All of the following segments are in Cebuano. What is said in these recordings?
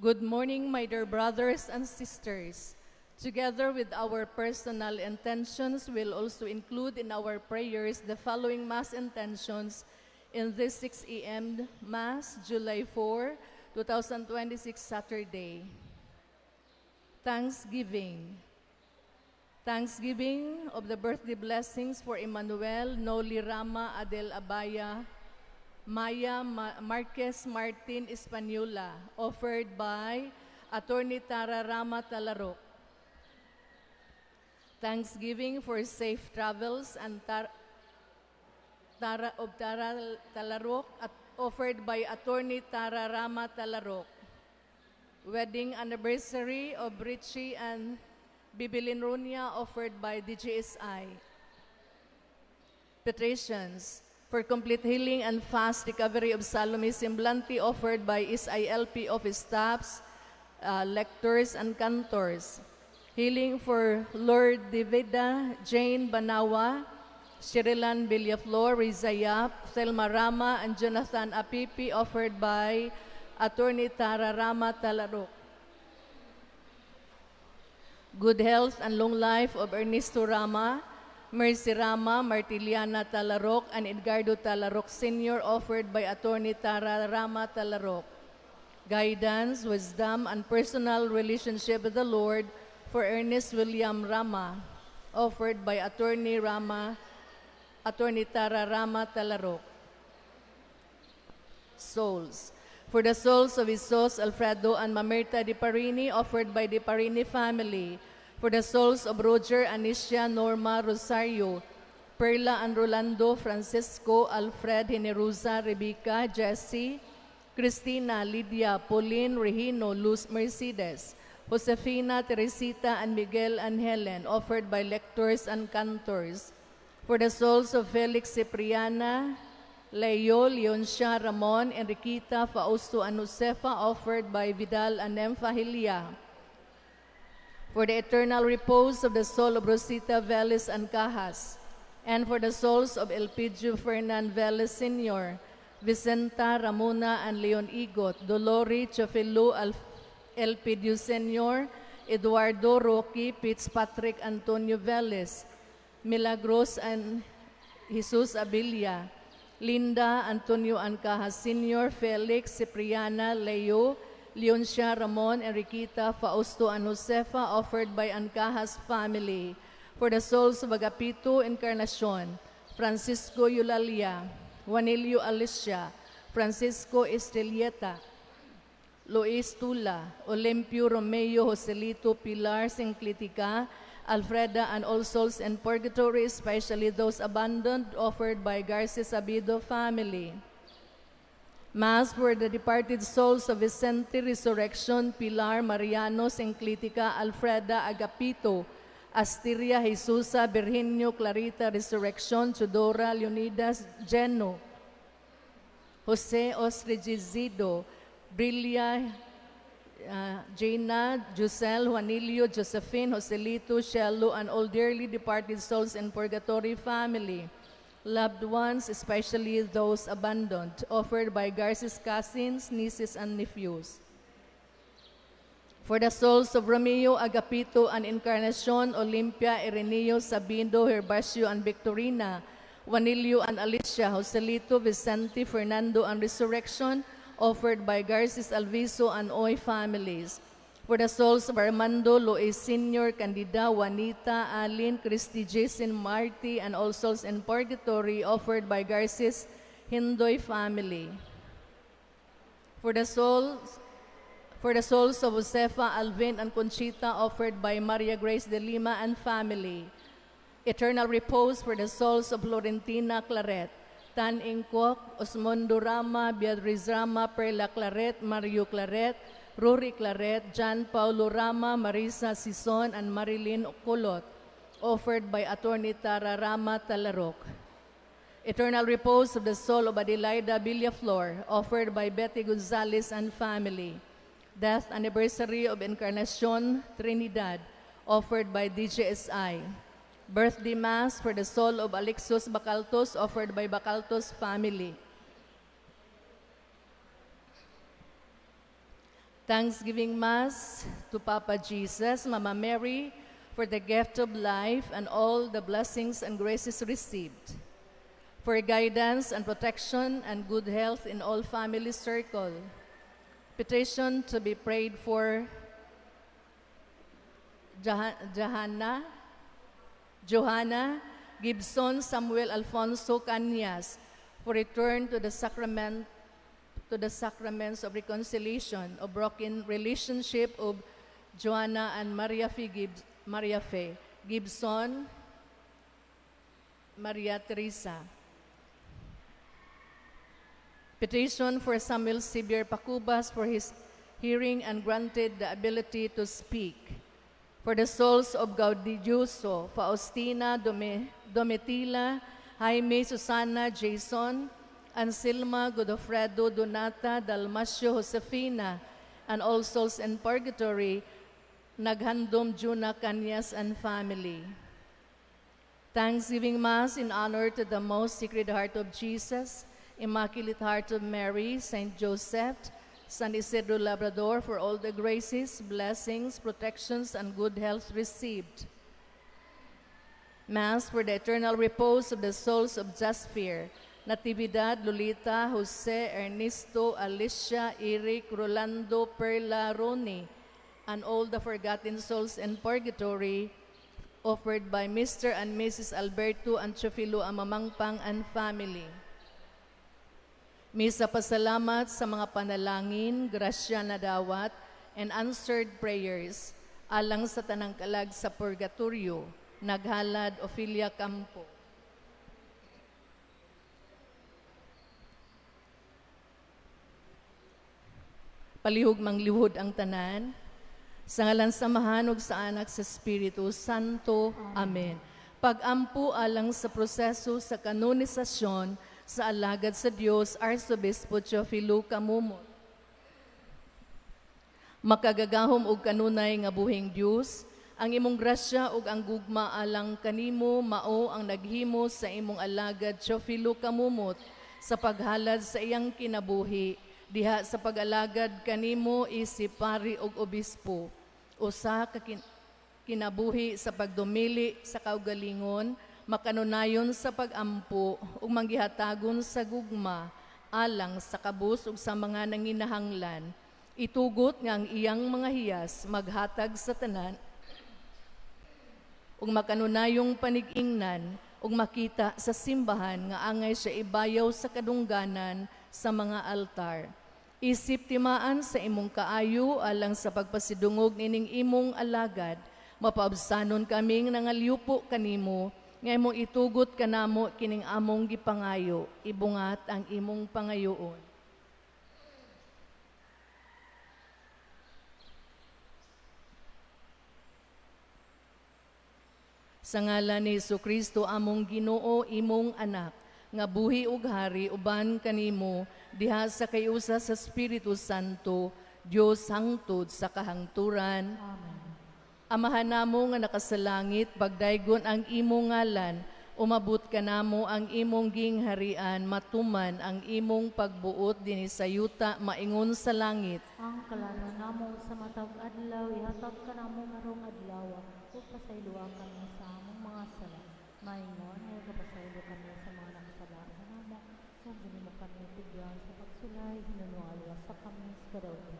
Good morning, my dear brothers and sisters. Together with our personal intentions, we'll also include in our prayers the following Mass intentions in this 6 a.m. Mass, July 4, 2026, Saturday. Thanksgiving. Thanksgiving of the birthday blessings for Emmanuel, Noli Rama, Adel Abaya, Maya Marquez Martin Espanola, offered by Attorney Tara Rama Talarok. Thanksgiving for safe travels and Tara of Tara Talarok at offered by Attorney Tara Rama Talarok. Wedding anniversary of Richie and Bibilin Ronia, offered by DGSI. Petitions for complete healing and fast recovery of Salome Semblante, offered by SILP office staffs, lectors, and cantors. Healing for Lord Divida, Jane Banawa, Shirilan Villaflor, Riza Yap, Thelma Rama, and Jonathan Apipi, offered by Attorney Tara Rama Talarok. Good health and long life of Ernesto Rama, Mercy Rama, Martiliana Talarok, and Edgardo Talarok Sr., offered by Attorney Tara Rama Talarok. Guidance, wisdom, and personal relationship with the Lord for Ernest William Rama, offered by Attorney Tara Rama Talarok. Souls. For the souls of Jesus, Alfredo, and Mamerta Di Parini, offered by the Parini family. For the souls of Roger, Anicia, Norma, Rosario, Perla and Rolando, Francisco, Alfred, Generosa, Rebecca, Jesse, Christina, Lydia, Pauline, Regino, Luz Mercedes, Josefina, Teresita, and Miguel and Helen, offered by lectors and cantors. For the souls of Felix Cipriana, Leo, Leoncia, Ramon, Enriquita, Fausto, and Josefa, offered by Vidal and Nemfa Hilia. For the eternal repose of the soul of Rosita Velez and Cajas, and for the souls of Elpidio Fernan Velez Sr., Vicenta, Ramona, and Leon Igot, Dolori, Chofilo, Elpidio Sr., Eduardo, Rocky, Fitzpatrick, Antonio Velez, Milagros, and Jesus Abilia, Linda, Antonio Ancajas Sr., Felix, Cipriana, Leo, Leoncia, Ramon, Enriquita, Fausto, and Josefa, offered by Ancajas family. For the souls of Agapito Encarnacion, Francisco Eulalia, Juanilio Alicia, Francisco Estrelleta, Luis Tula, Olimpio Romeo, Joselito Pilar, Sinclitica, Alfreda, and all souls in purgatory, especially those abandoned, offered by Garcia Sabido family. Mass for the departed souls of Vicente, Resurrection, Pilar, Mariano, Sinclitica, Alfreda, Agapito, Asteria, Jesusa, Virginio, Clarita, Resurrection, Chodora, Leonidas, Geno, Jose Osregizido, Brilia, Jaina, Giselle, Juanilio, Josephine, Joselito, Shelo, and all dearly departed souls in purgatory family. Loved ones, especially those abandoned, offered by Garci's cousins, nieces, and nephews. For the souls of Romeo, Agapito, and Encarnacion, Olympia, Ireneo, Sabino, Herbacio, and Victorina, Juanilio and Alicia, Joselito, Vicente, Fernando, and Resurrection, offered by Garcis Alviso and Oy families. For the souls of Armando, Luis Sr., Candida, Juanita, Alin, Christy, Jason, Marty, and all souls in purgatory, offered by Garcis Hindoy family. For the souls of Josefa, Alvin, and Conchita, offered by Maria Grace de Lima and family. Eternal repose for the souls of Florentina Claret, Tan Ingkok, Osmondo Rama, Beatriz Rama, Perla Claret, Mario Claret, Rory Claret, John Paulo Rama, Marisa Sison, and Marilyn Colot, offered by Attorney Tara Rama Talarok. Eternal repose of the soul of Adelaida Villaflor, offered by Betty Gonzalez and family. Death anniversary of Encarnacion Trinidad, offered by DJSI. Birthday Mass for the soul of Alexos Bacaltos, offered by Bacaltos family. Thanksgiving Mass to Papa Jesus, Mama Mary, for the gift of life and all the blessings and graces received, for guidance and protection and good health in all family circle. Petition to be prayed for Johanna Gibson Samuel Alfonso Cañas for return to the sacraments of reconciliation of broken relationship of Joanna and Maria Fe Gibson Maria Teresa. Petition for Samuel Xavier Pacubas for his hearing and granted the ability to speak. For the souls of Gaudioso, Faustina, Domitila, Jaime, Susana, Jason, Anselma, Godofredo, Donata, Dalmacio, Josefina, and all souls in purgatory, Naghandom Juna Cañas and family. Thanksgiving Mass in honor to the Most Sacred Heart of Jesus, Immaculate Heart of Mary, Saint Joseph, San Isidro Labrador, for all the graces, blessings, protections, and good health received. Mass for the eternal repose of the souls of Jasper, Natividad, Lolita, Jose, Ernesto, Alicia, Eric, Rolando, Perla, Roni, and all the forgotten souls in purgatory, offered by Mr. and Mrs. Alberto and Teofilo Amamangpang and family. Misa pasalamat sa mga panalangin, grasya na dawat, and answered prayers, alang sa tanang kalag sa purgatorio, naghalad Ophelia Campo. Palihog manglihod ang tanan. Sa ngalan sa Amahan ug sa Anak sa Espiritu Santo. Amen. Pag-ampo alang sa proseso sa kanonisasyon sa alagad sa Dios, Arsobispo Teofilo Camomot. Makagagahom og kanunay nga buhing Dios, ang imong grasya ug ang gugma alang kanimo mao ang naghimo sa imong alagad Teofilo Camomot sa paghalad sa iyang kinabuhi diha sa pag-alagad kanimo isip pari ug obispo, usa ka kinabuhi sa pagdumili sa kaugalingon, makanunayon sa pag-ampo ug manggihatagon sa gugma alang sa kabus ug sa mga nanginahanglan. Itugot nga ang iyang mga hiyas maghatag sa tanan ug makanunayong panig-ingnan ug makita sa simbahan nga angay siya ibayaw sa kadungganan sa mga altar. Isip timaan sa imong kaayo alang sa pagpasidungog nining imong alagad, mapaubsanon kaming nangalyupo kanimo, nga imong itugot kanamo kining among gipangayo, ibungat ang imong pangayoon. Sa ngalan ni Hesukristo among Ginoo, imong anak, nga buhi ug hari uban kanimo diha sa kayusa sa Espiritu Santo, Dios hangtod sa kahangturan. Amen. Amahan namo nga nakasalangit, pagdaygon ang imong ngalan, umabot kanamo ang imong gingharian, matuman ang imong pagbuot dinhi sa yuta maingon sa langit. Ang kalanon namo sa matag adlaw ihatag kanamo karong adlaw, ug pasayloa kami sa among mga sala, maingon nga kapasaylo kami sa mga nakasala kanamo, ug dili mo kami tugyan sa pagsulay, hinunual sa kami sa kadautan.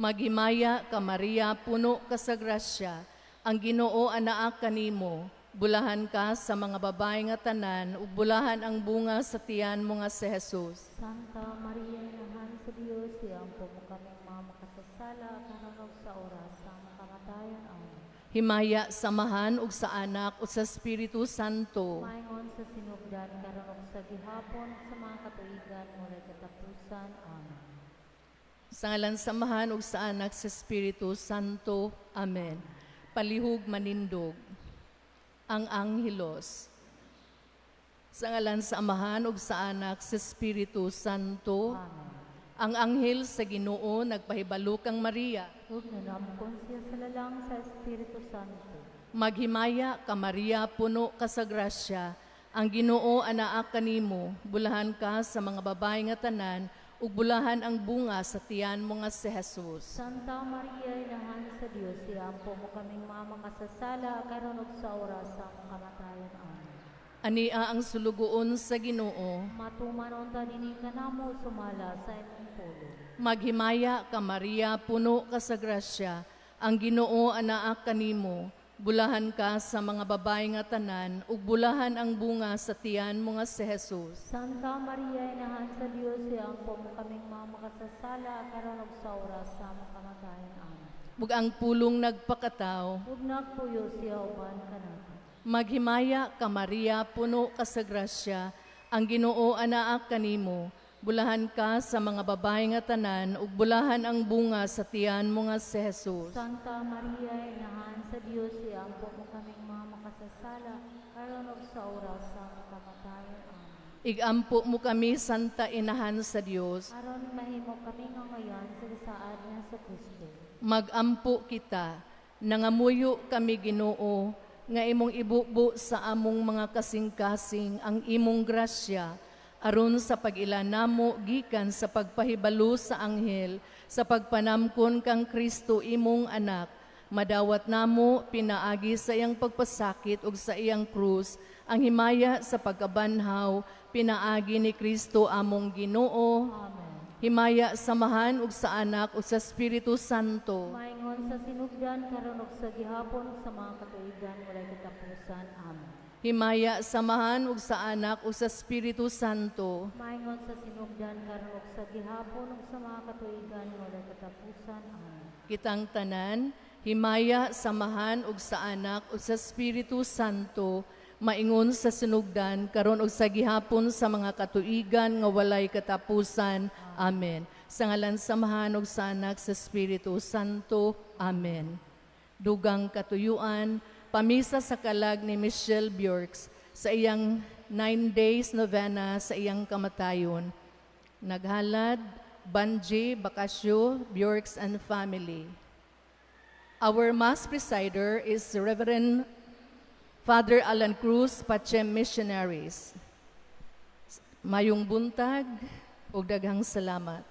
Maghimaya ka Maria, puno ka sa grasya, ang Ginoo anaa kanimo. Bulahan ka sa mga babae nga tanan, ug bulahan ang bunga sa tiyan mo nga si Jesus. Santa Maria, Inahan sa Dios, iampo mo kaming mga makasasala, karon ug sa oras sa among kamatayon. Amen. Himaya sa Amahan ug sa Anak ug sa Espiritu Santo. Maingon sa sinugdan, karon ug sa gihapon, sa mga katuigan, walay katapusan. Amen. Sa ngalan sa Amahan ug sa Anak sa Espiritu Santo. Amen. Palihog manindog ang Anghelos. Sa ngalan sa Amahan ug sa Anak sa Espiritu Santo. Amen. Ang anghel sa Ginoo nagpahibalo kang Maria. Ug nanamkon siya sa lalang sa Espiritu Santo. Maghimaya ka Maria, puno ka sa grasya. Ang Ginoo anaa kanimo, bulahan ka sa mga babae nga tanan, ug bulahan ang bunga sa tiyan mo nga si Jesus. Santa Maria, Inahan sa Dios, iampo mo kaming mga makasasala, karon ug sa oras sa among kamatayon. Amen. Ania ang sulugoon sa Ginoo. Matuman unta nini kanamo sumala sa imong pulong. Maghimaya ka Maria, puno ka sa grasya. Ang Ginoo anaa kanimo. Bulahan ka sa mga babae nga tanan, ug bulahan ang bunga sa tiyan mo nga si Jesus. Santa Maria, Inahan sa Dios, iampo mo kaming mga makasasala, karon ug sa oras sa among kamatayon. Amen. Ug ang pulong nagpakataw. Ug nagpuyo siya uban kanato. Maghimaya ka Maria, puno ka sa grasya. Ang Ginoo anaa kanimo. Bulahan ka sa mga babae nga tanan, ug bulahan ang bunga sa tiyan mo nga si Jesus. Santa Maria, Inahan sa Dios, iampo mo kaming mga makasasala, karon ug sa oras sa among kamatayon. Amen. Igampo mo kami, Santa Inahan sa Dios. Aron mahimo kami nga ngayon sa saad ni Hesukristo. Magampo kita, nangamuyo kami Ginoo, nga imong ibubo sa among mga kasing-kasing ang imong grasya, aron sa pag-ila namo gikan sa pagpahibalo sa anghel, sa pagpanamkon kang Kristo imong anak, madawat namo pinaagi sa iyang pagpasakit ug sa iyang krus, ang himaya sa pagkabanhaw, pinaagi ni Kristo among Ginoo. Amen. Himaya samahan ug sa Anak ug sa Espiritu Santo. Maingon sa sinugdan karon ug sa gihapon ug sa mga katuigan walay katapusan. Amen. Himaya samahan ug sa Anak ug sa Espiritu Santo. Maingon sa sinugdan karon ug sa gihapon ug sa mga katuigan walay katapusan. Amen. Kitang tanan, himaya samahan ug sa Anak ug sa Espiritu Santo, maingon sa sinugdan karon ug sa gihapon sa mga katuigan nga walay katapusan. Amen. Sa ngalan samahan ug sa Anak sa Espiritu Santo. Amen. Dugang katuyuan, pamisa sa kalag ni Michelle Bjorks sa iyang 9 days novena sa iyang kamatayon. Naghalad, Banji Bakasyo, Bjorks and family. Our Mass presider is Reverend Father Alan Cruz, Pacem Missionaries. Mayong buntag ug daghang salamat.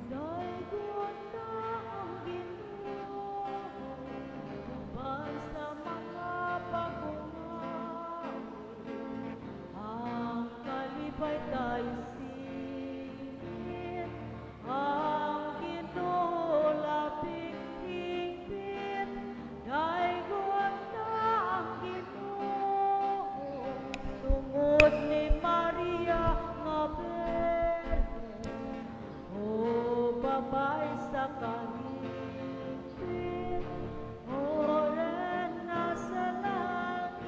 Daygon na ang Ginoo uban sa mga pag-ungaw, ang kalipay tayo singit, ang Ginoo labing higpit. Daygon na ang Ginoo tungod ni Maria nga Birhen. O babae sa kahigpit, o reyna sa langit.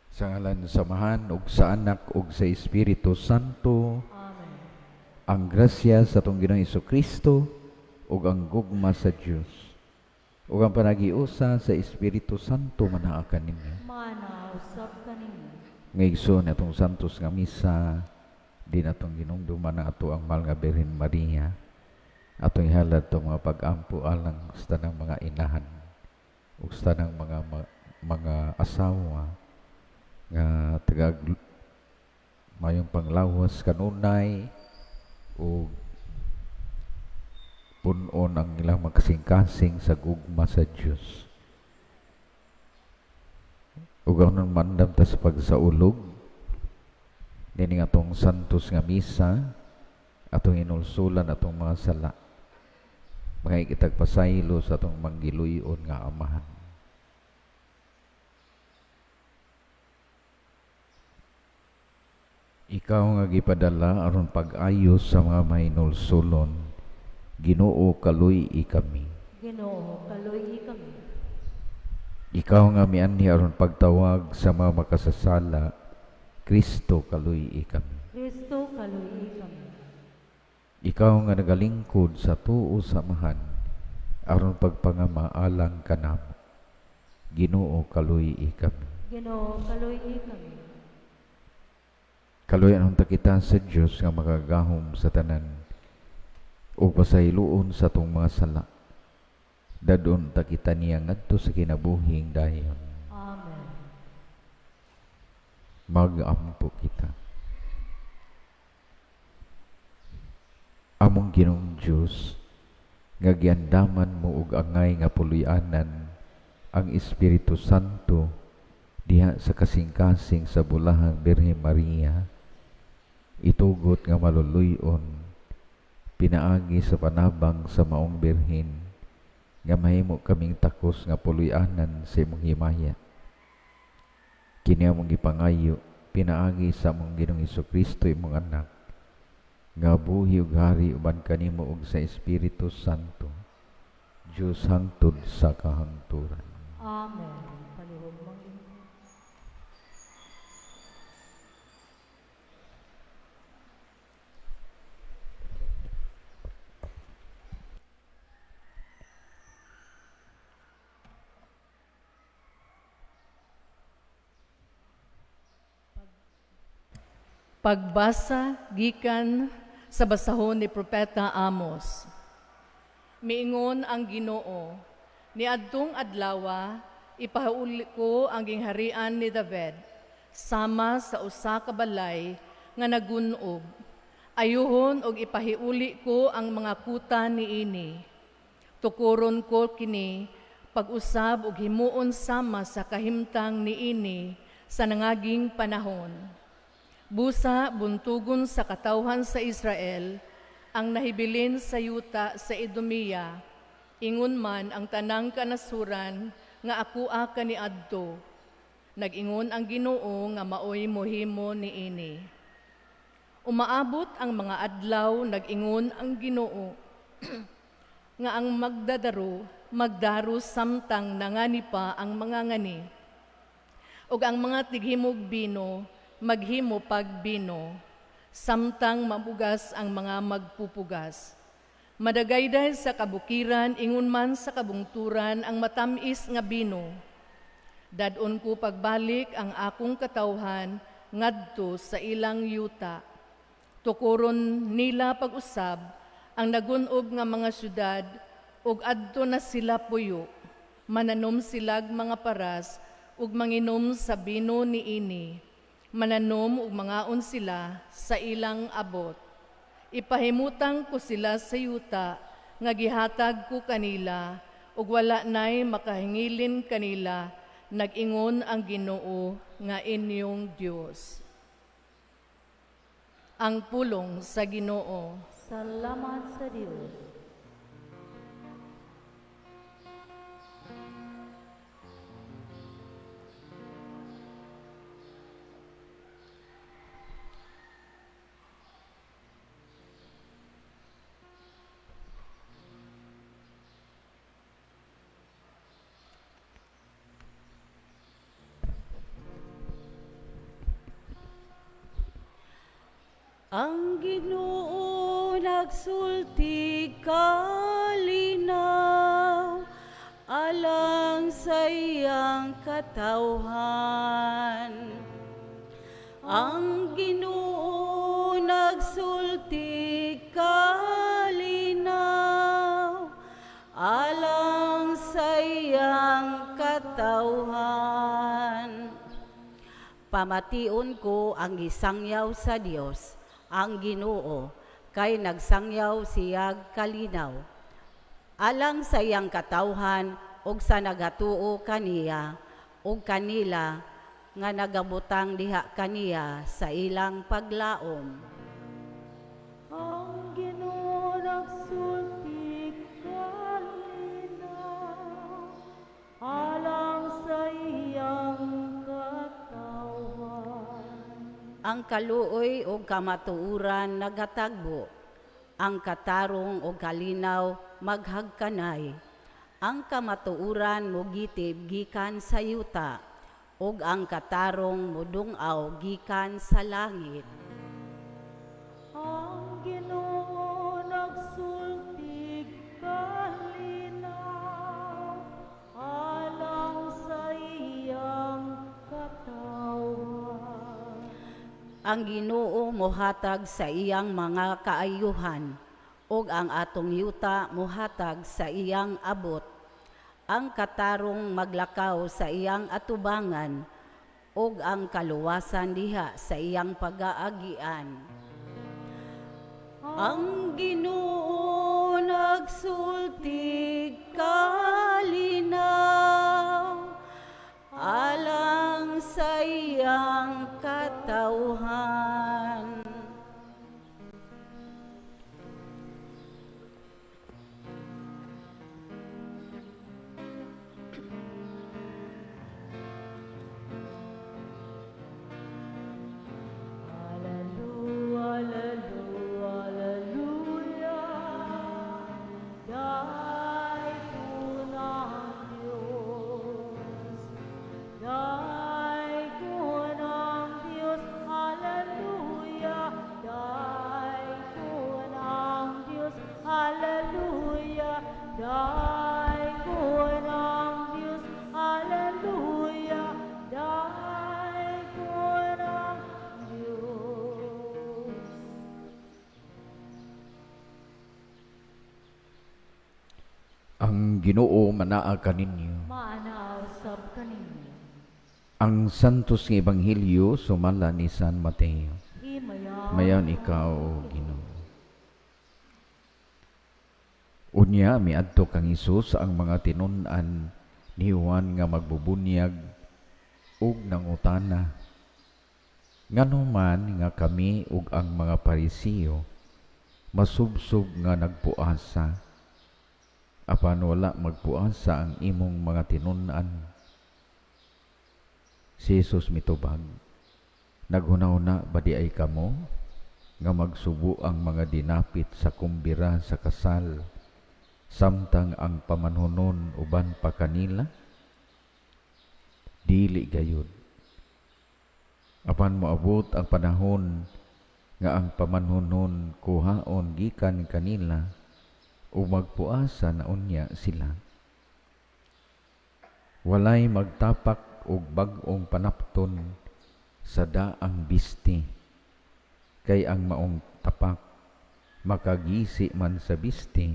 Sa ngalan sa Amahan ug sa Anak ug sa Espiritu Santo. Amen. Ang grasya sa atong Ginoong Kristo ug ang gugma sa Dios ug ang panagiusa sa Espiritu Santo manaa kaninyo. Mana usab kaninyo. Nga igsoon atong santos nga misa, di natong ginumduman ang ato ang mahal nga Birhen Maria. Atong ihalad itong mga pag-ampo alang sa tanang mga inahan ug sa tanang mga asawa nga tagag mayong panglawas kanunay ug punon ang ilang magkasing-kasing sa gugma sa Dios. Ug aron mandam ta sa pagsaulog nining atong santos nga misa, atong inulsulan atong mga sala, mga ikitag pasaylo sa atong manggiluyon nga Amahan. Ikaw nga gipadala aron pag-ayos sa mga mahinulsulon, Ginoo, kaluy-i kami. Ginoo, kaluy-i kami. Ikaw nga mianhi aron pagtawag sa mga makasasala, Kristo, kaluy-i kami. Kristo, kaluy-i kami. Ikaw nga nagalingkod sa tuo sa Amahan aron pagpangama alang kanamo, Ginoo, kaluy-i kami. Ginoo, kaluy-i kami. Kaluyan unta kita sa Dios nga makagahom sa tanan ug pasayloon sa atong mga sala. Dadon ta kita niya ngadto sa kinabuhing dayon. Amen. Mag-ampo kita. Among Ginoong Dios, nga giandaman mo og angay nga puloy-anan ang Espiritu Santo diha sa kasing-kasing sa bulahang Birhen Maria, itugot nga maluluy-on pinaagi sa panabang sa maong birhen, nga mahimo kaming takos nga puloy-anan sa imong himaya. Kini among gipangayo pinaagi sa among Ginoong Hesukristo, imong anak, nga buhi ug hari uban kanimo ug sa Espiritu Santo, Dios hangtod sa kahangturan. Amen. Palihog manglingkod. Pagbasa gikan sa basahon ni Propeta Amos. Miingon ang Ginoo, niadtong adlawa ipahauli ko ang gingharian ni David sama sa usa ka balay nga nagun-ob. Ayuhon og ipahiuli ko ang mga kuta niini. Tukuron ko kini pag-usab og himuon sama sa kahimtang niini sa nangaging panahon. Busa buntugon sa katawhan sa Israel ang nahibilin sa yuta sa Idumea, ingon man ang tanang kanasuran nga akoa kaniadto. Nag-ingon ang Ginoo nga maoy mohimo niini. Umaabot ang mga adlaw, nag-ingon ang Ginoo nga ang magdadaro magdaro samtang nangani pa ang mga ngani, ug ang mga tighimog bino maghimo pagbino, samtang mabugas ang mga magpupugas. Madagayday sa kabukiran, ingon man sa kabungturan ang matamis nga bino. Dadon ko pagbalik ang akong katawhan ngadto sa ilang yuta. Tukuron nila pag-usab ang nagunob nga mga syudad, ug adto na sila puyo. Mananom silag mga paras ug manginom sa bino niini. Mananom ug mangaon sila sa ilang abot. Ipahimutang ko sila sa yuta nga gihatag ko kanila, ug wala nay makahingilin kanila, nag-ingon ang Ginoo nga inyong Dios. Ang pulong sa Ginoo. Salamat sa Dios. Ang Ginoo nagsulti kalinaw alang sa iyang katawhan. Ang Ginoo nagsulti kalinaw alang sa iyang katawhan. Pamation ko ang gisangyaw sa Dios, ang Ginoo, kay nagsangyaw siyag kalinaw alang sa iyang katawhan ug sa nagatuo kaniya ug kanila nga nagabutang diha kaniya sa ilang paglaom. Ang Ginoo nagsulti kalinaw alang sa iyang katawhan. Ang kaluoy ug kamatuoran nagatagbo, ang katarong ug kalinaw maghagkanay. Ang kamatuoran mogitib gikan sa yuta, ug ang katarong modung-aw gikan sa langit. Ang Ginoo nagsulti kalinaw alang sa iyang katawhan. Ang Ginoo mohatag sa iyang mga kaayuhan, ug ang atong yuta mohatag sa iyang abot. Ang katarong maglakaw sa iyang atubangan, ug ang kaluwasan diha sa iyang pagaagian. Ang Ginoo nagsulti kalinaw alang sa iyang katawhan. Alleluia, alleluia, alleluia. Daygon ang Diyos. Daygon ang Diyos, alleluia. Daygon ang Diyos, alleluia. Daygon ang Diyos, alleluia. Daygon ang Diyos. Ang Ginoo manaa kaninyo. Maanaa usab kaninyo. Ang Santos nga Ebanghelyo sumala ni San Mateo. Himayaon Mayon ikaw, O Ginoo. Unya miadto kang Hesus ang mga tinun-an ni Juan nga magbubunyag ug nangutana, ngano man nga kami ug ang mga Pariseo masubsob nga nagpuasa, apan wala magpuasa ang imong mga tinun-an? Si Jesus mitubag, naghuna-huna ba di ay kamo nga magsubo ang mga dinapit sa kumbira sa kasal samtang ang pamanhunon uban pa kanila? Dili gayud. Apan moabot ang panahon nga ang pamanhunon kuhaon gikan kanila ug magpuasa na unya sila. Walay magtapak og bag-ong panapton sa daang bisti, kay ang maong tapak makagisi man sa bisti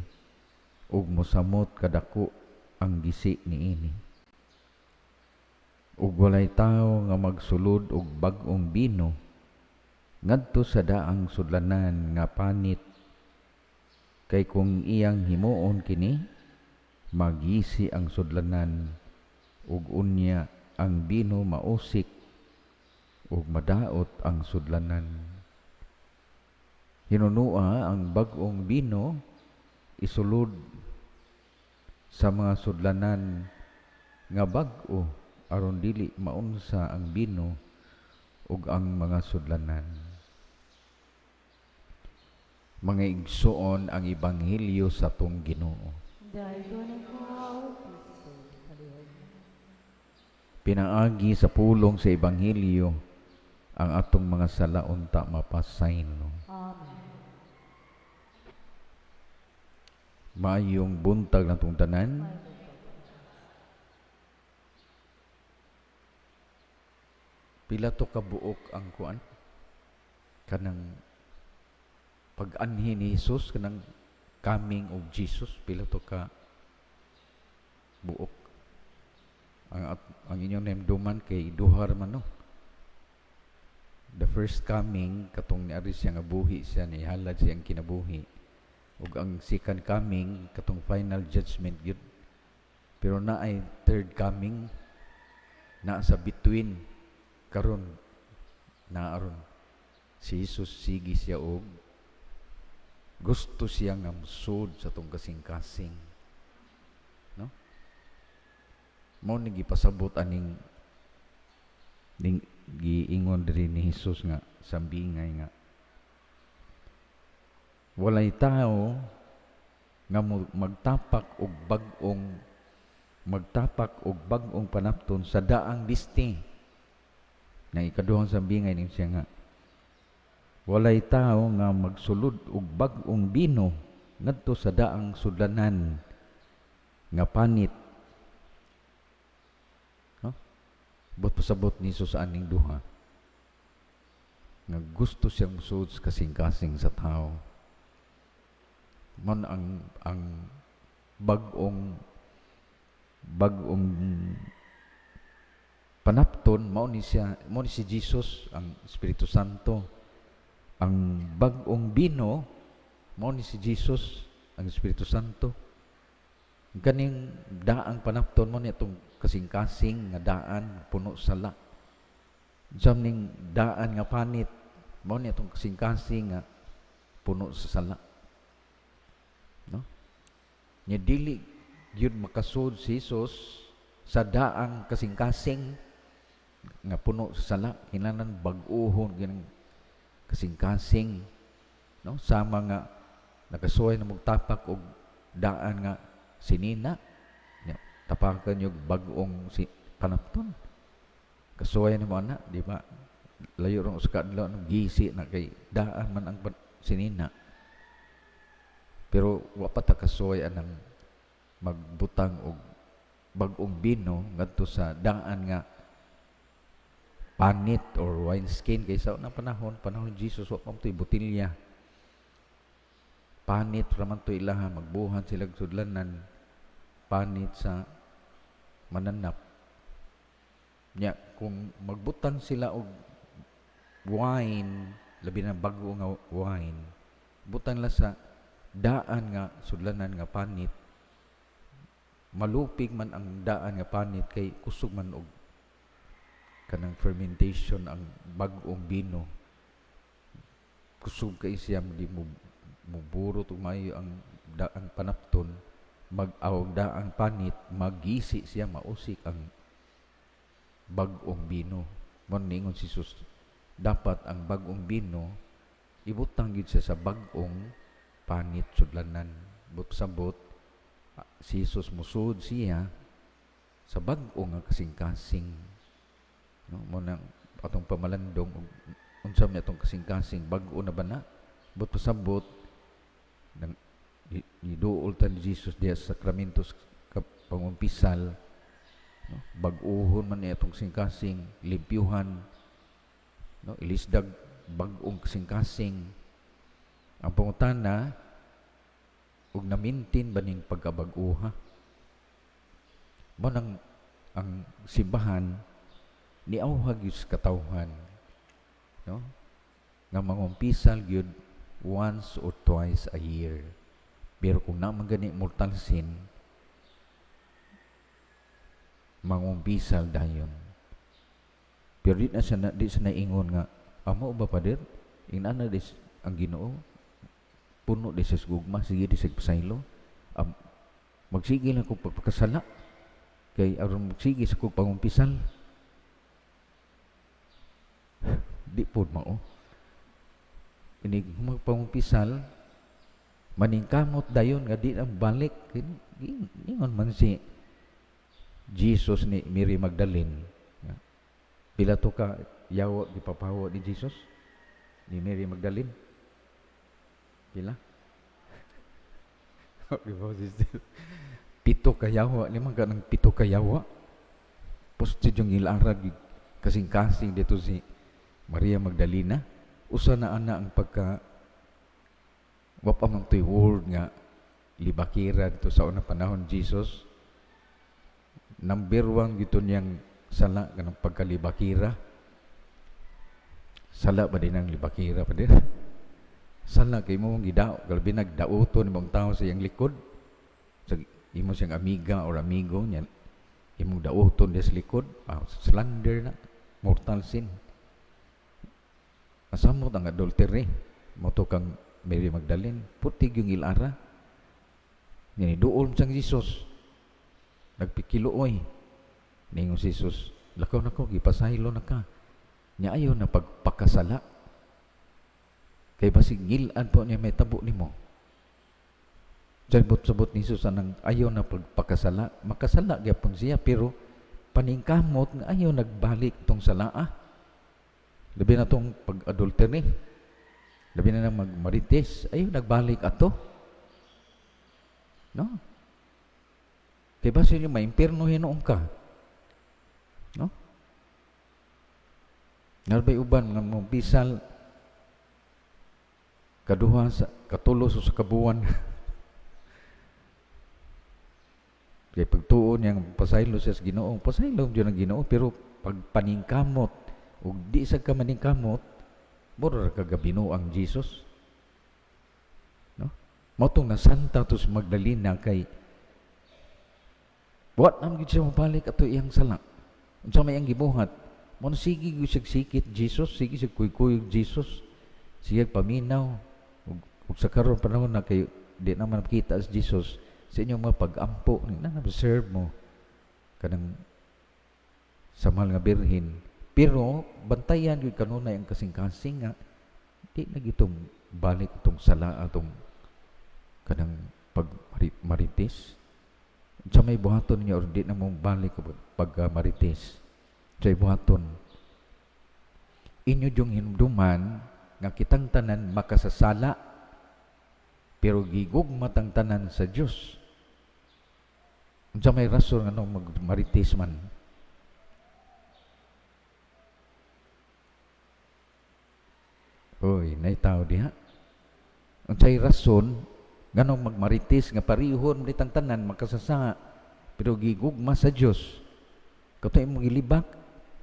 ug mosamot kadako ang gisi niini. Ug walay tawo nga magsulod og bag-ong bino ngadto sa daang sudlanan nga panit, kay kung iyang himuon kini, magisi ang sudlanan ug unya ang bino mausik ug madaot ang sudlanan. Hinunua ang bag-ong bino isulod sa mga sudlanan nga bag-o aron dili maunsa ang bino ug ang mga sudlanan. Mga igsuon, ang ebanghelyo sa atong Ginoo. Daygon ikaw, Kristo. Palihog. Pinaagi sa pulong sa ebanghelyo, ang atong mga sala unta mapasaylo. Amen. Maayong buntag natong tanan. Pila to ka buok ang kuan, kanang pag-anhi ni Jesus, kanang coming of Jesus? Pila to ka buok? Ang inyong naimduman kay duha man, no? The first coming, katong niari siya nga buhi siya, nihalad siyang kinabuhi, ug ang second coming, katong final judgment gyud. Pero naay third coming na sa between. Karon na aron si Jesus, sige siya og gusto siya nga musud sa atong kasing-kasing, no? Mao ni gipasabot aning ning giingon diri ni Jesus nga sambingay nga walay tao nga magtapak og bag-ong panapton sa daang bisti. Na ikaduhang sambingay ning siya nga walay tao nga magsulod og bag-ong bino ngadto sa daang sudlanan nga panit, no? Buot pasabot ni Jesus aning duha nga gusto siyang musulod sa kasing-kasing sa tao. Man ang bag-ong panapton, mao ni siya, mao ni si Jesus, ang Espiritu Santo. Ang bag-ong bino, mao ni si Jesus, ang Espiritu Santo. Ang kaning daang panapton, mao ni atong kasing-kasing nga daan puno sala. Unsa ning daan nga panit? Mao ni atong kasing-kasing nga puno sa sala, no? Nya dili gyud makasud si Jesus sa daang kasing-kasing nga puno sa sala, kinahanglan bag-ohon gyud kasing-kasing, no? Sama nga nakasuway na magtapak og daan nga sinina, nya tapakan yung bag-ong si panapton, kasuway nimo ana, di ba? Layo rong usa ka adlaw, gisi na kay daan man ang sinina. Pero wa pa ta kasuway anang magbutang og bag-ong bino ngadto sa daan nga panit or wineskin, kay sa unang panahon, panahon ni Jesus, wa pa man to'y botelya. Panit ra man to ilaha, magbuhat sila og sudlanan, panit sa mananap. Nya kung magbutang sila og wine, labi na bag-o nga wine, butang la sa daan nga sudlanan nga panit, malupig man ang daan nga panit kay kusog man og kanang fermentation ang bag-ong bino. Kusog kay siya, di mo muburot og maayo ang daang panapton, mag aw daang panit, magisi siya, mausik ang bag-ong bino. Mo ningon si Jesus, dapat ang bag-ong bino ibutang gyud siya sa bag-ong panit, sudlanan. But sabot si Jesus, musud siya sa bag-o nga kasing-kasing, no? Mo nang atong pamalandong ug unsa may atong kasing-kasing, bag-o na ba na? But pasabot nang giduol ta ni Jesus diha sa sakramentos pangumpisal, no? Bag-ohon man ni atong kasing-kasing, limpyuhan, no? Ilisdag bag-ong kasing-kasing. Ang pangutana, ug na-maintain ba ning pagkabag-oha? Mo nang ang simbahan niauhag gyud sa katawhan, no, nga mangumpisal gyud once or twice a year. Pero kung naa man gani mortal sin, mangumpisal dayon. Pero di na sa na, di sa naingon nga amo ba, pader, ingana dis ang Ginoo, puno di sa gugma, sige di sa pasaylo, magsige lang kog pagpakasala kay aron magsige sa kog pangumpisal. Di pod mao. Inig magpangumpisal, maningkamot dayon nga di ang balik. Ingon man si Jesus ni Mary Magdalene. Pila to ka yawa gipapahawa ni Jesus ni Mary Magdalene? Pila? Sister? 7 ka yawa, lima ka ng 7 ka yawa. Poste yung ilarag. Kasing-kasing dito si Maria Magdalena. Usa na ana ang pagka wa pa man to'y word nga libakira dito sa unang panahon Jesus. Number one gito niyang sala kanang pagkalibakira. Sala ba din ang libakira pa din? Sala kay mo gidao, galbi nagdauton imong tao sa iyang likod. Sa imo siyang amiga or amigo niya, imong dauton sa likod, slander na, mortal sin. Asamot ang adultery, mo to kang Mary Magdalene, putig yung ilara. Ni duol siyang Jesus. Nagpikiluoy. Ningon si Jesus, lakaw na ko, gipasaylo na ka. Nya ayaw na pagpakasala. Kay basig ngilan po niya may tabo nimo. Sabot-sabot ni Jesus anang ayaw na pagpakasala. Makasala gyapon siya pero paningkamot nga ayaw nagbalik tong salaa. Labi na tong pag-adultery. Labi na nang magmarites, ayaw nagbalik ato. No? Kay basin niyo maimpirno hinuon ka. No? Narbay uban nga mo bisal kaduha sa katulo sa kabuan. Kay pagtuon niyang pasaylo siya sa Ginoo, pasaylo gyud ang Ginoo pero pag paningkamot ug di sa ka maningkamot, mura ra kagabino ang Jesus. No? Mao tong nasanta to sa Magdalena kay wa nam gid siya mabalik ato iyang sala. Unsa may iyang gibuhat? Mo sige gyud siya sikit Jesus, sige siya kuy-kuyog Jesus. Sige paminaw ug sa karon panahon na kay di naman makita si Jesus sa inyong mga pag-ampo ni na observe mo kanang sa mahal nga birhen, pero bantayan gyud kanunay ang kasing-kasing nga di na gitong balik itong sala atong kanang pagmarites. Sa may buhaton niya or di na mo balik pag marites. Sa buhaton inyo yung hinumduman nga kitang tanan makasasala pero gigugma tang tanan sa Dios. Unsa may rason nga magmarites man? Oy, nay tao diha. Unsay rason nganong magmarites nga parihon man tanan makasasa pero gigugma sa Dios? Kato imong gilibak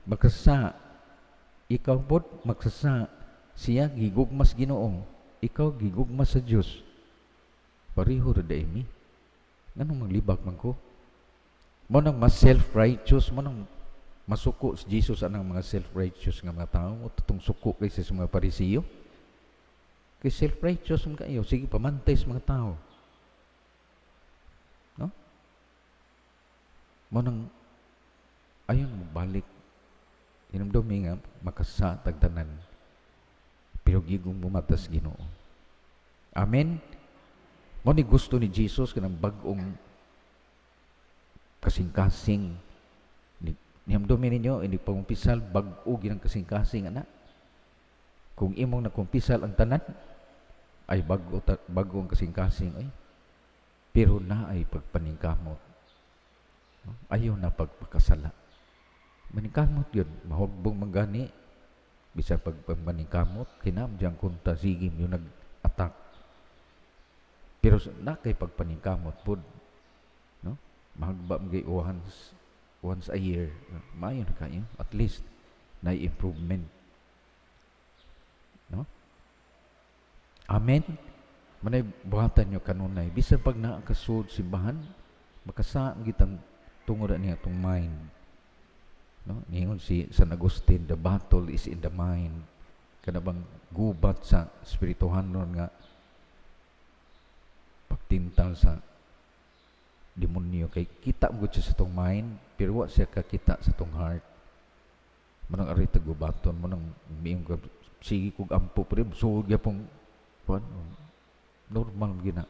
makasasa, ikaw pod magsasa, siya gigugma sa Ginoo, ikaw gigugma sa Dios. Pareho ra dai mi. Nganong maglibak man ko? Mo nang mas self-righteous, mo nang masuko si Jesus anang mga self-righteous nga mga tao, o totoong suko kaysa sa mga Parisiyo. Kay self-righteous man kayo, sige pamantay sa mga tao. No? Mo nang ayon balik hinumdumi nga makasa tagtanan pero gigong bumatas Ginoo. Amen. Mo ni gusto ni Jesus kanang bag-ong kasing-kasing. Nihamdumi ninyo, hindi pangumpisal, bag-o ginang kasing-kasing, anak. Kung imong nakumpisal ang tanan, ay bago ang kasing-kasing, ay. Pero na ay pagpaningkamot. No? Ayaw na pagpakasala. Maningkamot yun, mahugbong manggani, bisan pagpaningkamot, kinam diyang kunta, sige yung nag-attack. Pero na kay pagpaningkamot pod, no? Mahagba mga once a year, maayo na kayo, at least na improvement, no? Amen. Manay buhatan nyo kanunay, bisan pag naakasud simbahan, makasa ang gitang tungod niya itong mind. No? Ningon si San Agustin, the battle is in the mind. Kana bang gubat sa espirituhanon nga pagtintal sa demonyo kay kita mo siya sa tong mind pero wa siya kakita sa tong heart. Manang ari gubaton mo nang miing ka sige kog ampo pero suod gyapon kuan normal gina.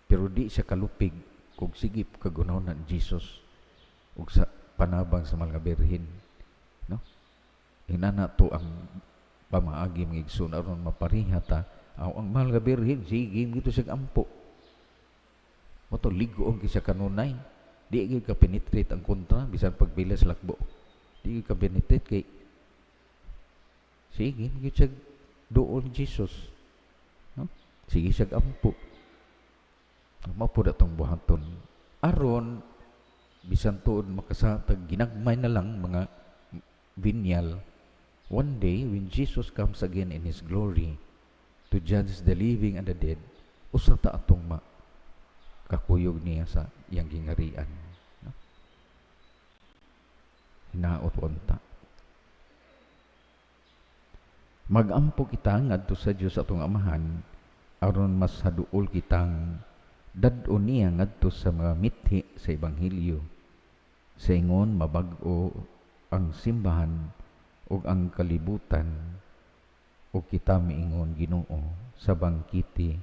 Pero di siya kalupig kog sige kagunahon Jesus ug sa panabang sa mga birhen, no? Inana to ang pamaagi mga igsoon aron mapariha ta aw ang mahal nga birhen sige gito siya ampo. Mo to ligo ang kisa kanunay. Di gyud ka penetrate ang kontra bisan pagbilas lakbo. Di ka benefit kay sige, gyud siya duol Jesus. No? Sige siya ampo. Mao pud atong buhaton. Aron bisan tuod makasatag ginagmay na lang mga vinyal. One day when Jesus comes again in His glory to judge the living and the dead, usa ta atong ma kakuyog niya sa iyang gingarian. No? Hinaot unta. Magampo kita ngadto sa Dios atong Amahan aron mas haduol kitang dad-on niya ngadto sa mga mithi sa ebanghelyo. Sa ingon mabag-o ang simbahan ug ang kalibutan ug kita miingon Ginoo sa bangkiti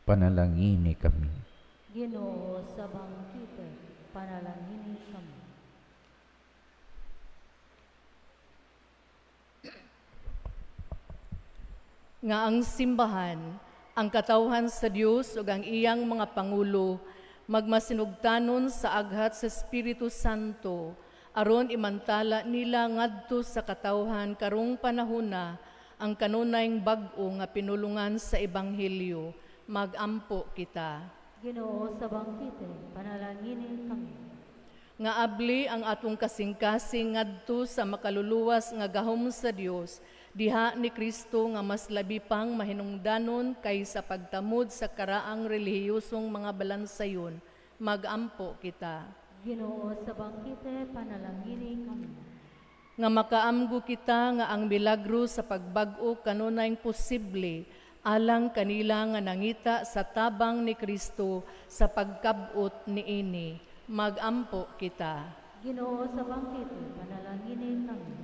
panalangini kami. Ginoo sa bangkite panalangini kami. Nga ang simbahan, ang katawhan sa Dios ug ang iyang mga pangulo magmasinugtanon sa aghat sa Espiritu Santo aron imantala nila ngadto sa katawhan karong panahona ang kanunayng bag-o nga pinulungan sa ebanghelyo. Magampo kita. Ginoo sa bangkite panalangini kami. Nga abli ang atong kasing-kasing ngadto sa makaluluwas nga gahom sa Dios diha ni Kristo nga mas labi pang mahinungdanon kaysa pagtamod sa karaang relihiyosong mga balansayon. Magampo kita. Ginoo sa bangkite panalangini kami. Nga makaamgo kita nga ang milagro sa pagbag-o kanunayng posible alang kanila nga nangita sa tabang ni Kristo sa pagkabot niini. Magampo kita. Ginoo sa bangkite panalangini kami.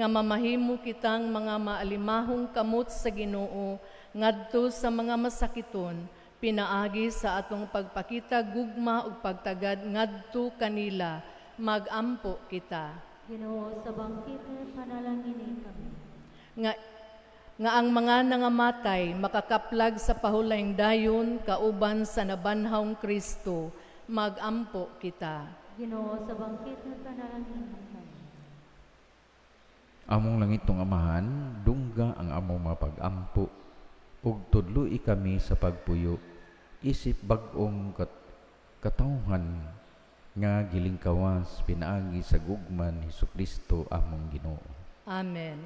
Nga mamahimo kitang mga maalimahong kamot sa Ginoo ngadto sa mga masakiton pinaagi sa atong pagpakita gugma ug pagtagad ngadto kanila. Magampo kita. Ginoo sa bangkite panalangini kami. Nga ang mga nangamatay makakaplag sa pahulayng dayon kauban sa nabanhawng Kristo. Magampo kita. Ginoo sa bangkite panalangini kami. Among langitong Amahan, dungga ang among mga pag-ampo ug tudloi kami sa pagpuyo isip bag-ong katawhan nga gilingkawas pinaagi sa gugma ni Hesukristo among Ginoo. Amen.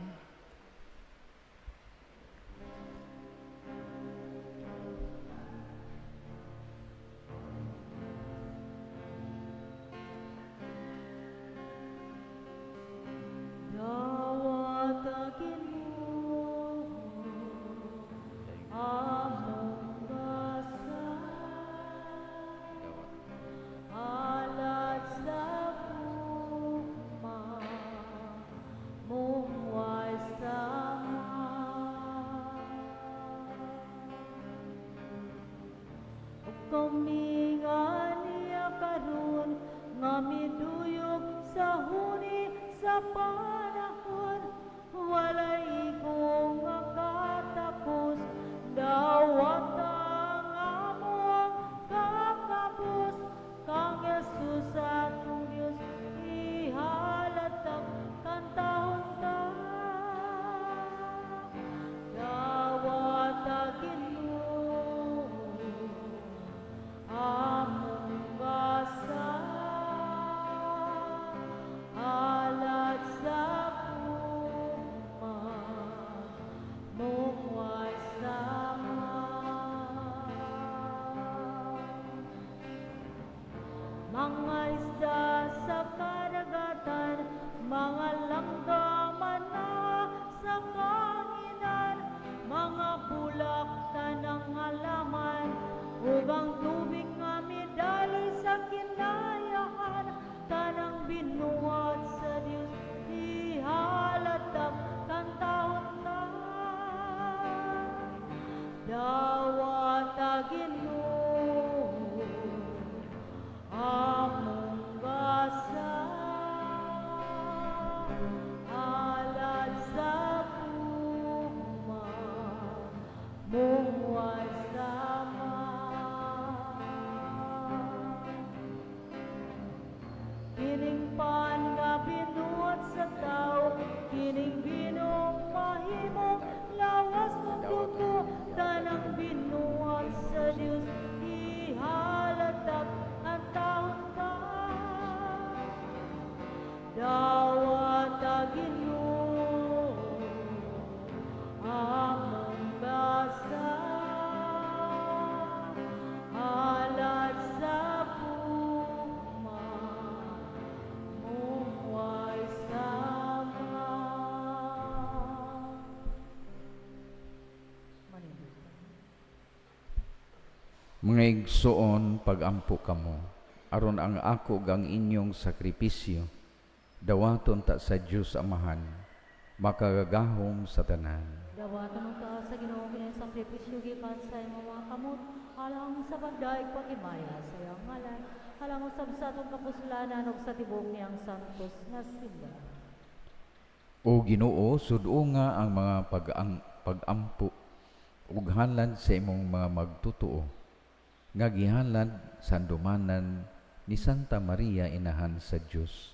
Kining pan nga binuhat Mga igsoon, pagampo kamo, aron ang ako gang inyong sakripisyo, dawaton ta sa Dios Amahan, makagagahom sa tanan. Dawaton ang taas sa Ginoo kini sakripisyo gikan sa imong mga kamot, alang sa pagdaig paghimaya sa iyang ngalan, alang usab sa atong kapuslanan ug sa tibuok niyang santos nga simbahan. O Ginoo, sud-unga ang mga pagampo ug halad sa imong mga magtutuo, nga gihalad sa andumanan ni Santa Maria inahan sa Dios,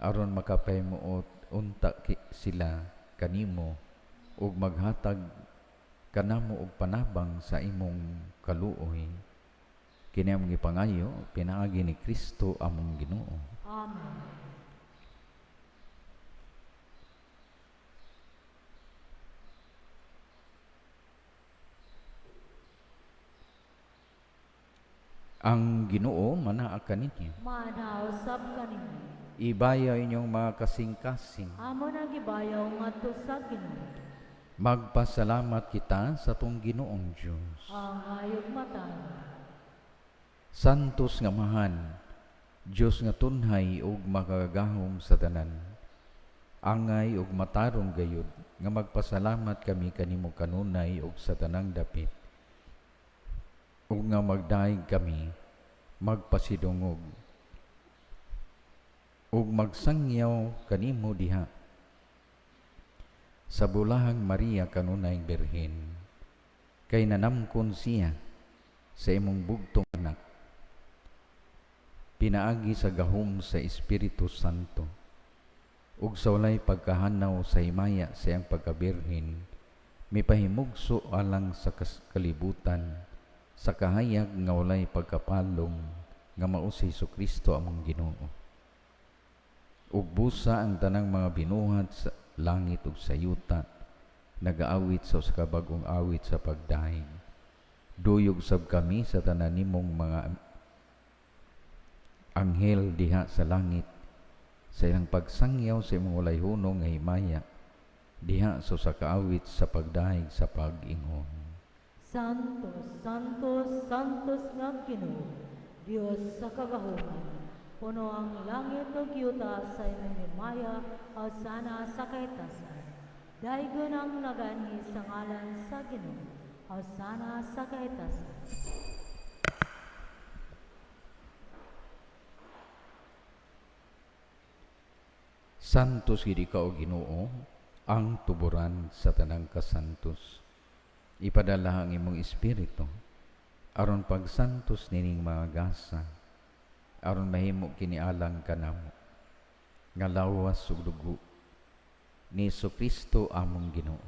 aron makapahimuot unta sila kanimo ug maghatag kanamo og panabang sa imong kaluoy. Kini among gipangayo pinaagi ni Kristo among Ginoo. Amen. Ang Ginoo manaa kaninyo. Manaa usab kaninyo. Ibayaw inyong mga kasing-kasing. Amo na gibayaw ngadto sa Ginoo. Magpasalamat kita sa atong Ginoong Dios. Ang ayog mata. Santos nga Amahan, Dios nga tunhay ug makagagahom sa tanan. Angay ug matarong gayud nga magpasalamat kami kanimo kanunay ug sa tanang dapit. Ug nga magdaig kami, magpasidungog ug magsangyaw kanimo diha sa bulahang Maria kanunay Birhen, kay nanamkon siya sa imong bugtong anak, pinaagi sa gahom sa Espiritu Santo, ug sa walay pagkahanaw sa himaya sa iyang pagkabirhen, mipahimugso alang sa kalibutan, sa kahayag nga walay pagkapalong nga mao si Hesukristo among Ginoo. Ug busa ang tanang mga binuhat sa langit ug sa yuta, nagaawit sa usa ka bag-ong awit sa pagdaig. Duyog sab kami sa tanan nimong mga anghel diha sa langit, sa ilang pagsangyaw sa imong walay hunong nga himaya, diha sa usa ka awit sa pagdaig sa pag-ingon. Santo, Santo, Santos nga Ginoo, Dios sa kagahuman, puno ang langit ug yuta sa imong himaya, hosana sa kahitasan. Daygon ang naganhi sa ngalan sa Ginoo, hosana sa kahitasan. Santos gid ikaw, Ginoo, ang tuburan sa tanang kasantos. Ipadala ang imong espiritu aron pagsantos nining mga gasa, aron mahimo kini alang kanamo nga lawas ug dugo ni Hesukristo among Ginoo.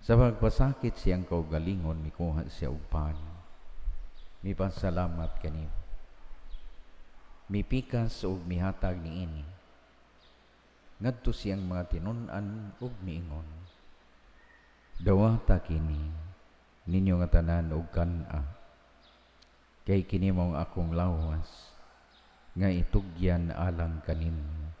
Sa pagpasakit siyang kaugalingon, mikuha siya og pan, mipasalamat kanimo, mipikas ug mihatag niini ngadto siyang mga tinun-an ug miingon, dawata kini ninyo nga tanan og kan-a, kay kini mao ang akong lawas nga itugyan alang kaninyo.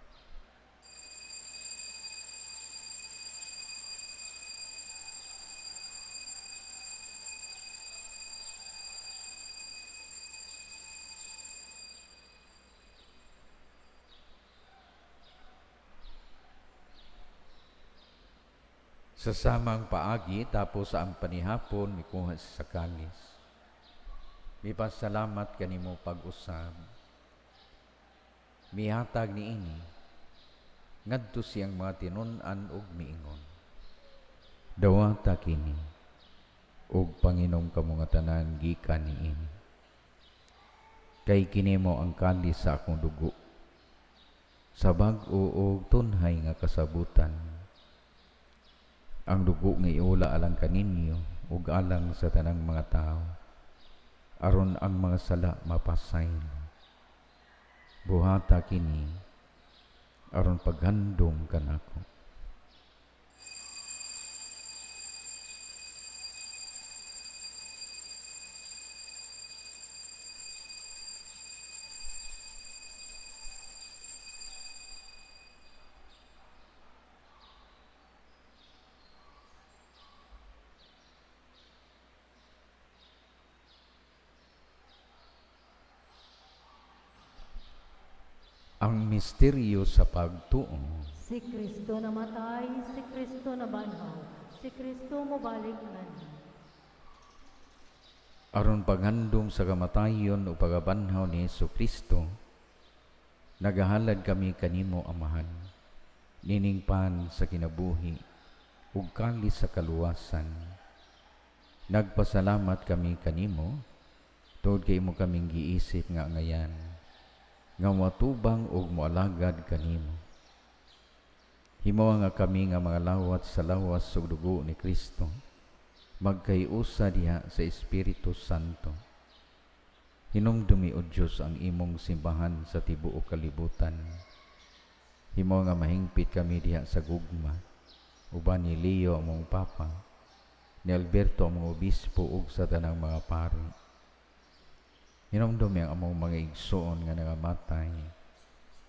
Sa samang paagi, tapos ang panihapon, mikuha sa kalis. Mipasalamat kanimo pag-usab. Mihatag niini, ngadto siyang mga tinun-an ug miingon, dawata kini, ug panginom kamo nga tanan gikan niini. Kay kini mo ang kalis sa akong dugo, sa bag-o og tunhay nga kasabutan. Ang dugo nga iula alang kaninyo ug alang sa tanang mga tawo, aron ang mga sala mapasaylo. Buhata kini aron paghandom kanako. Ang misteryo sa pagtuo. Si Kristo namatay, si Kristo nabanhaw, si Kristo mobalik nganhi. Aron paghandom sa kamatayon o pagabanhaw ni Hesus Kristo, nagahalad kami kanimo, Amahan, nining pan sa kinabuhi ug kalis sa kaluwasan. Nagpasalamat kami kanimo tungod kay imo kaming giisip nga angayan nga moatubang ug moalagad kanimo. Himoa nga kami nga mga lawat sa lawas ug dugo ni Kristo magkayusa diha sa Espiritu Santo. Hinumdumi, o Dios, ang imong simbahan sa tibuok kalibutan. Himo nga mahingpit kami diha sa gugma, uban ni Leo among Papa, ni Alberto among Obispo ug sa tanang mga pari. Hinumdumi ang among mga igsoon nga nangamatay,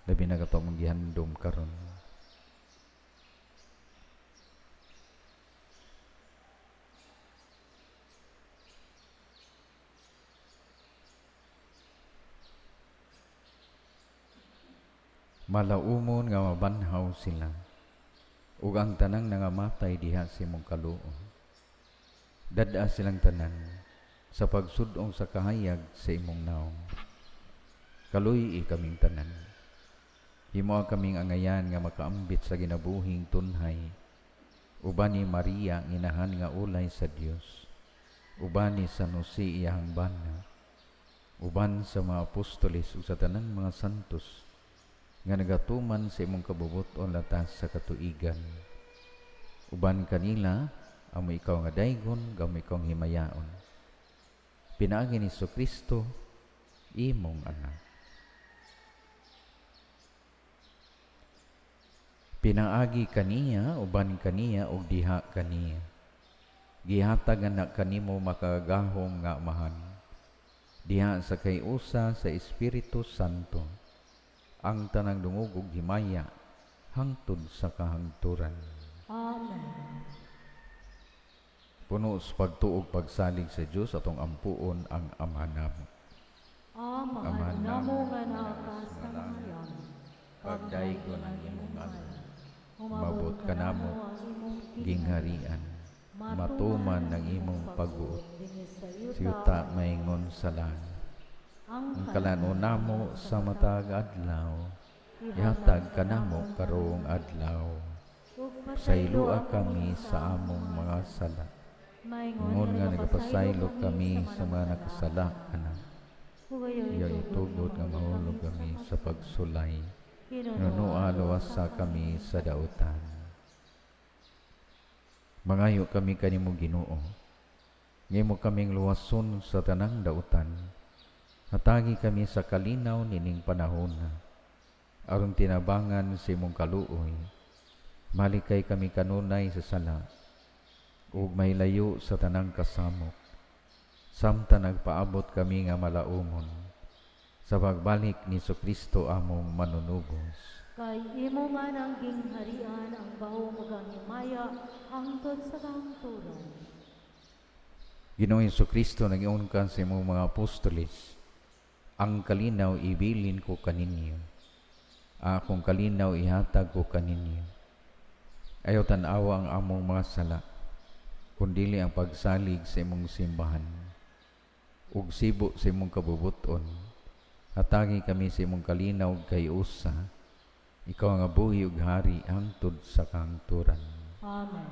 labi na kato among gihandom karon. Malaumon nga mabanhaw sila, ug ang tanang nangamatay diha sa imong kaluoy. Dad-a silang tanan sa pagsud-ong sa kahayag sa imong nawong. Kaluy-i kaming tanan. Himoa kaming angayan nga makaambit sa ginabuhing tunhay, uban ni Maria ang inahan nga ulay sa Dios, uban ni San Jose iyahang bana, uban sa mga apostoles ug sa tanang mga santos nga nagatuman sa imong kabubut-on latas sa katuigan. Uban kanila, amo ikaw nga daygon, gamo ikaw ang himayaon. Pinaagi ni Jesucristo, imong anak. Pinaagi kaniya, uban kaniya, ug diha kaniya. Gihatag na kanimo makagagahom nga Amahan. Diha sa kayusa sa Espiritu Santo, ang tanang dungog ug himaya hangtod sa kahangturan. Amen. Puno sa pagtuog pagsalig sa Dios atong ampuon ang Ama namo. Amahan Amahan namo namo nga naa ka sa mga langit, Pagdaygon ang imong ngalan. Umabot Umabot ka kanamo namo ang imong gingharian. Matuman ang imong pagbuot dinhi sa sa yuta maingon sa langit. Ang Ang kalan-on namo sa matag adlaw, ihatag kanamo karong adlaw. Pasayloa kami sa among mga sala. Ingon nga nagapasaylo kami sa mga nakasala kanamo. Ayaw itugot nga mahulog kami sa pagsulay. Hinunoa luwasa kami sa dautan. Mangayo kami kanimo Ginoo. Ngimo kaming luwason sa tanang dautan. Hatagi kami sa kalinaw nining panahona. Aron tinabangan sa imong kaluoy. Malikay kami kanunay sa sala ug mahilayo sa tanang kasamok. Samtang nagpaabot kami nga malaumon sa pagbalik ni Kristo among manunubos. Kay imo man ang gingharian, ang gahom ug ang himaya hangtod sa kahangturan. Ginoong Kristo, nag-ion ka sa imong mga apostoles, ang kalinaw ibilin ko kaninyo, akong kalinaw ihatag ko kaninyo. Ayaw tan-awa ang among mga sala, kundili ang pagsalig sa imong simbahan, ug sibo sa imong kabubuton. Hatagi kami sa imong kalinaw ug kayusa, ikaw ang buhi ug hari hangtod sa kahangturan. Amen.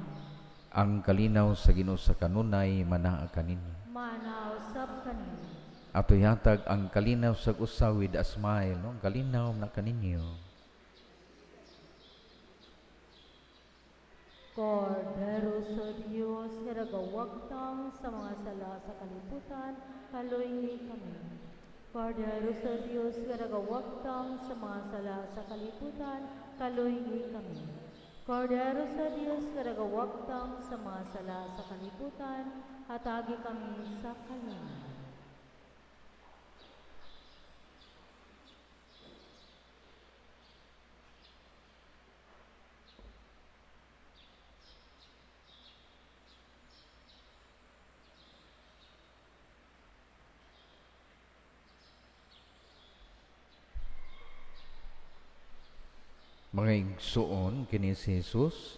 Ang kalinaw sa Ginoo sa kanunay manaa kaninyo. Manaa usab kaninyo. Ato ihatag ang kalinaw sa usa with a smile, no? Ang kalinaw na kaninyo. Kordero sa Dios nga nagawagtang sa mga sala sa kalibutan, kaluy-i kami. Kordero sa Dios nga nagawagtang sa mga sala sa kalibutan, kaluy-i kami. Kordero sa Dios nga nagawagtang sa mga sala sa kalibutan, hatagi kami sa kalinaw. Mga igsuon, kini si Jesus,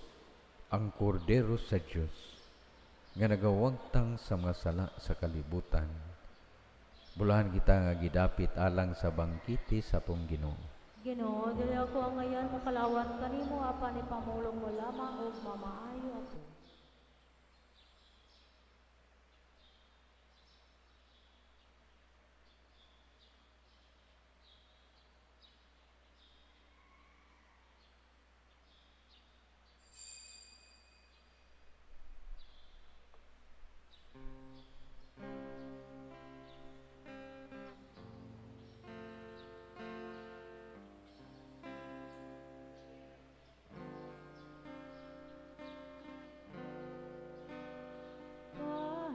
ang Kordero sa Dios, nga nagawagtang sa mga sala sa kalibutan. Bulahan kita nga gidapit alang sa bangkete sa atong Ginoo. Ginoo, dili ako angayan mokalawat kanimo apan ipamulong mo lamang ug mamaayo ako.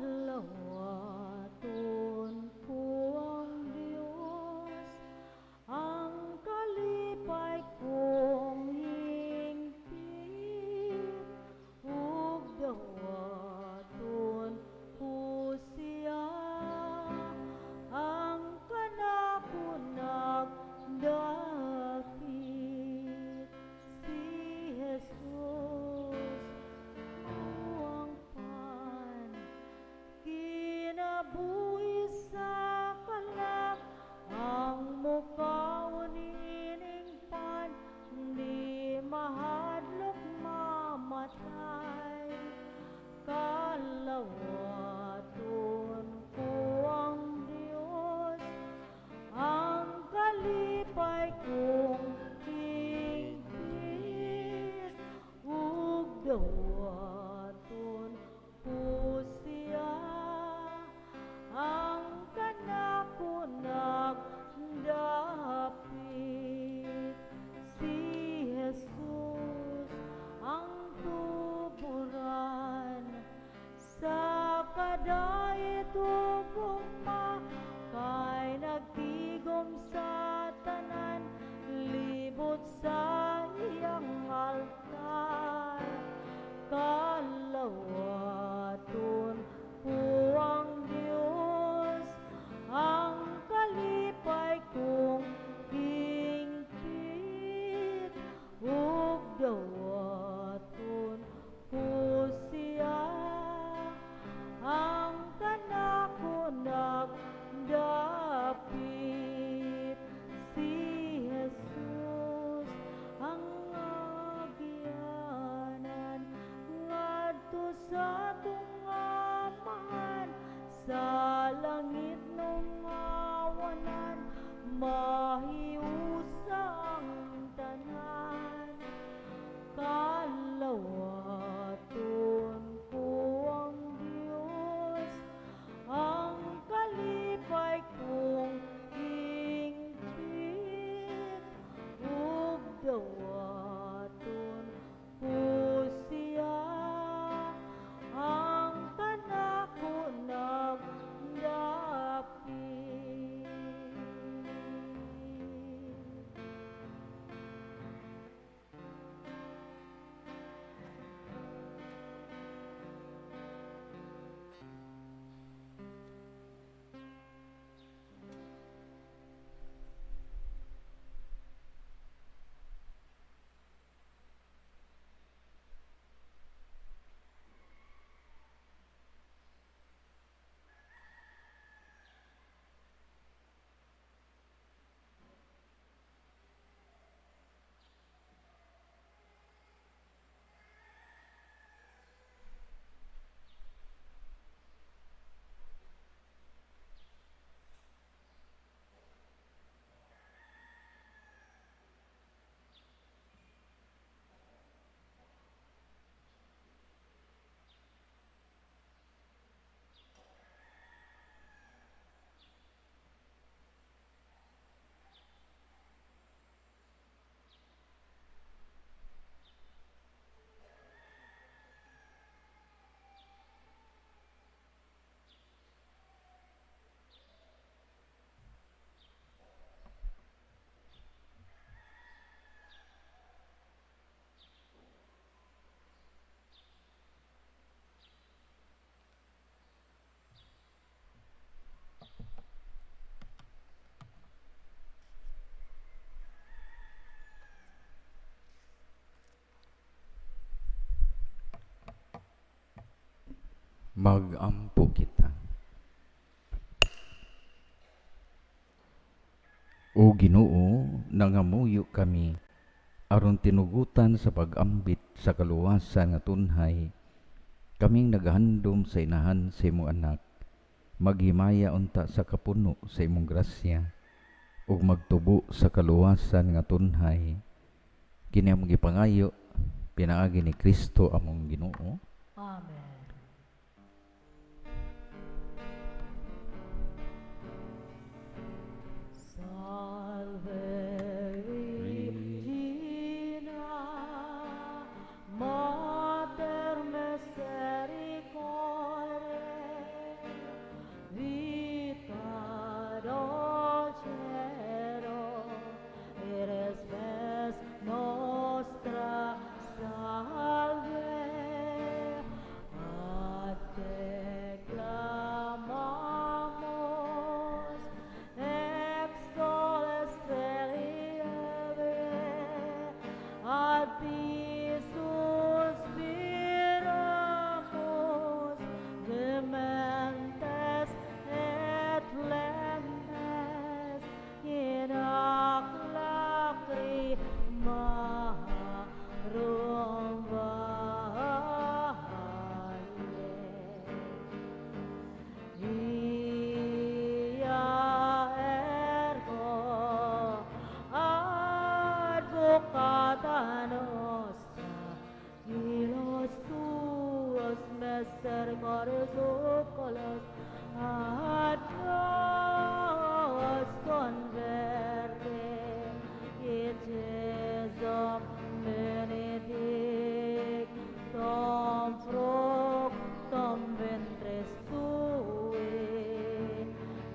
Kalawaton ko ang Dios, ang kalipay kong hingpit, ug dawaton ko siya, ang kanako nagdakit. Si Jesus mao ang pan, kinabuhi sa kalag, ang mukaon niining pan, di mahadlok mamatay. Kalawaton ko ang Dios, ang kalipay kong hingpit, ug dawaton ko siya, ang kanako nagdapit. Si Jesus ang tuburan sa kadait ug gugma, kay nagtigom sa tanan, libot sa iyang altar. Kalawaton ko ang Dios, ang kalipay kong hingpit, ug dawaton ko siya, ang kanako Magampo kita. O Ginoo, nangamuyo kami aron tinugutan sa pag-ambit sa kaluwasan nga tunhay, kaming naghandom sa inahan sa imong anak, maghimaya unta sa kapuno sa imong grasya, ug magtubo sa kaluwasan nga tunhay. Kini among gipangayo pinaagi ni Kristo among Ginoo. Amen. Salve Regina, Mater misericordiae, vita dulcedo, et spes nostra salve. Ad te clamamus, extoles filii Evae, ad te suspiramus, gementes et flentes, in hac lacrimarum vale. Ia ergo advocata nostra, illos tuos misericordes oculos ad nos converte, et Jesum benedictum fructum ventris tui,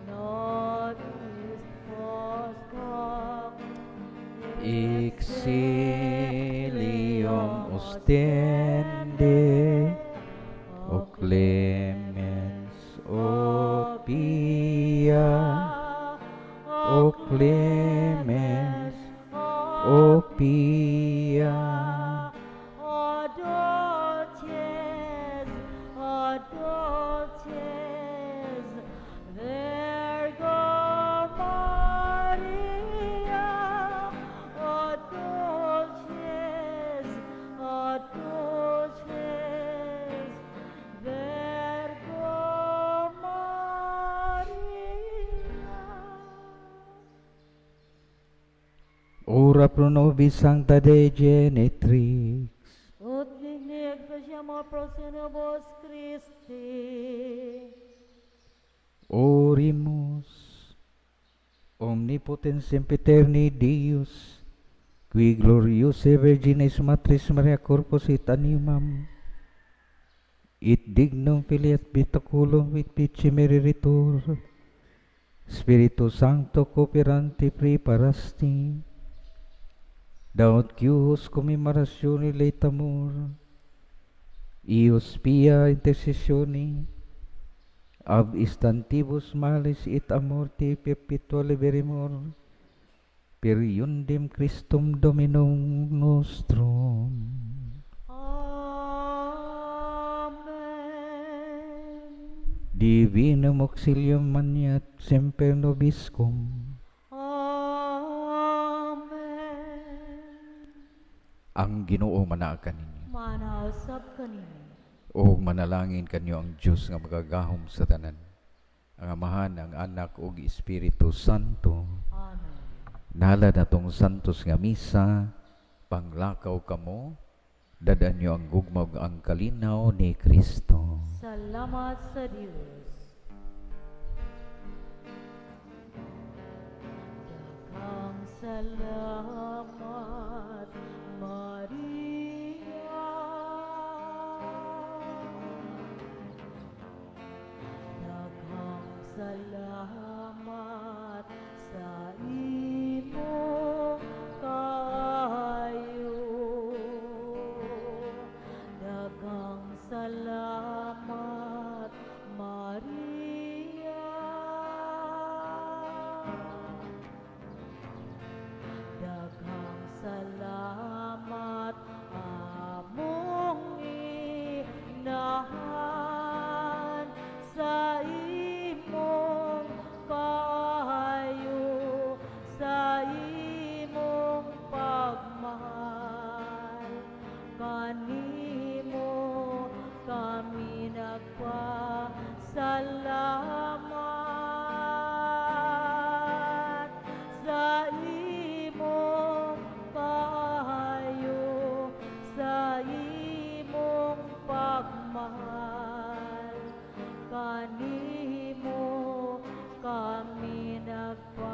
nobis post hoc Exilium ostende, o clemens, o pia, o clemens, o pia. O dulces, O dulces, Virgo Maria, O dulces, O dulces, Virgo Maria. Ora pro nobis sancta Dei genitrix. Ut digni efficiamur pro sinibus Christi. Orimus. Omnipotens sempiterni Deus, qui gloriosae Virginis Matris Maria corpus et animam, et dignum Filii et vitaculum et vici mereritur, Spiritu Sancto cooperante preparasti, Daut cuius commemoratione laetamur, ius pia intercessione, ab instantibus malis et a morte perpetua liberemur, per iundem Christum Dominum nostrum. Amen. Divinum auxilium maneat semper nobiscum. Amen. Ang Ginoo manaa kaninyo. Manausap kaninyo. Ug manalangin kanyo ang Dios nga magagahom sa tanan, ang Amahan, ang Anak ug Espiritu Santo. Amen. Nala natong santos nga misa, panglakaw kamo, dad-an nyo ang gugma ug ang kalinaw ni Kristo. Salamat sa Dios. Daghang salamat, Maria. Daghang salamat sa imong kaayo. Daghang salamat, Maria. Daghang salamat among inahan. Kanimo kami nagpasalamat.